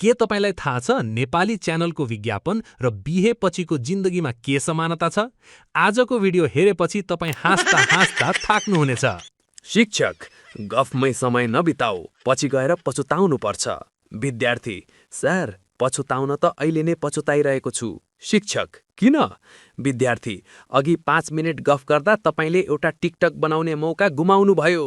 के तपाईलाई थाहा छ नेपाली च्यानलको विज्ञापन र बिहेपछिको जिन्दगीमा के समानता छ? आजको भिडियो हेरेपछि तपाईँ हाँस्दा हाँस्दा थाक्नुहुनेछ। शिक्षक, गफमै समय नबिताऊ, पछि गएर पछुताउनु पर्छ। विद्यार्थी, सर, पछुताउन त अहिले नै पछुताइरहेको छु। शिक्षक, किन? विद्यार्थी, अघि 5 मिनेट गफ गर्दा तपाईले एउटा टिकटक बनाउने मौका गुमाउनु भयो।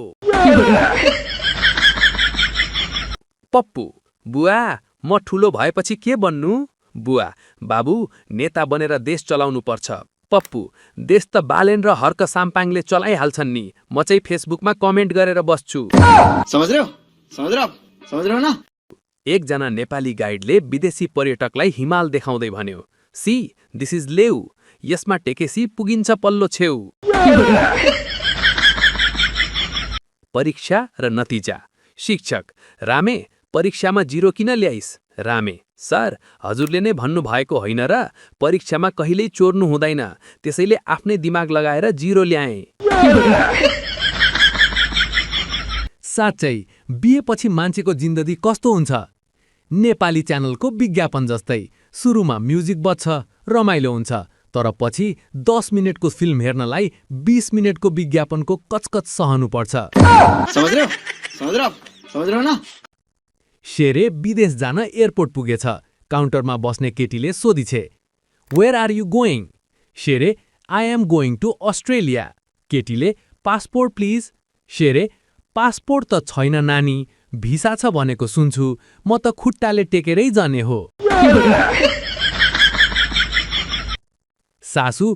पप्पु, बुवा, म ठुलो भएपछि के बन्नु? बुवा, बाबु, नेता बनेर देश चलाउनु पर्छ। पप्पु, देश त बालेन र हर्क साम्पाङले चलाइहाल्छन् नि, म चाहिँ फेसबुकमा कमेन्ट गरेर बस्छु। समझ रहे हो न? एकजना नेपाली गाइडले विदेशी पर्यटकलाई हिमाल देखाउँदै भन्यो, सी, दिस इज लेउ, यसमा टेकेसी पुगिन्छ पल्लो छेउ। परीक्षा र नतिजा। शिक्षक, रामे, परीक्षामा 0 किन ल्याइस्? रामे, सर, हजुरले नै भन्नुभएको होइन र, परीक्षामा कहिल्यै चोर्नु हुँदैन, त्यसैले आफ्नै दिमाग लगाएर 0 ल्याएँ। साँच्चै बिहेपछि मान्छेको जिन्दगी कस्तो हुन्छ? नेपाली च्यानलको विज्ञापन जस्तै, सुरुमा म्युजिक बज्छ, रमाइलो हुन्छ, तर पछि 10 मिनेटको फिल्म हेर्नलाई 20 मिनेटको विज्ञापनको कचकच सहनुपर्छ। समझ रहे हो न? शेरे विदेश जान एयरपोर्ट पुगेछ। काउन्टरमा बस्ने केटीले सोधिछे, where are you going? Shere, I am going to Australia. केटीले, पासपोर्ट प्लिज। शेरे, पासपोर्ट त छैन नानी, भिसा छ भनेको सुन्छु, म त खुट्टाले टेकेरै जाने हो। सासु,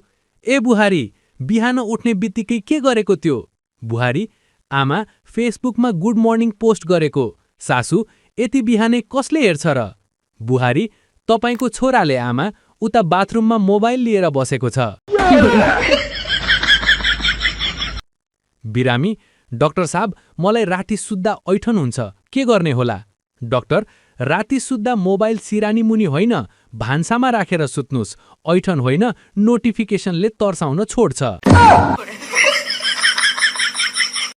ए बुहारी, बिहान उठ्ने बित्तिकै के गरेको त्यो? बुहारी, आमा, फेसबुकमा गुड मर्निङ पोस्ट गरेको। सासु, यति बिहानै कसले हेर्छ र? बुहारी, तपाईको छोराले आमा, उता बाथरुममा मोबाइल लिएर बसेको छ। बिरामी, डाक्टर साहब, मलाई राति सुत्दा ऐठन हुन्छ, के गर्ने होला? डाक्टर, राति सुत्दा मोबाइल सिरानी मुनि होइन, भान्सामा राखेर सुत्नुस्, ऐठन होइन, नोटिफिकेसनले तर्साउन छोड्छ।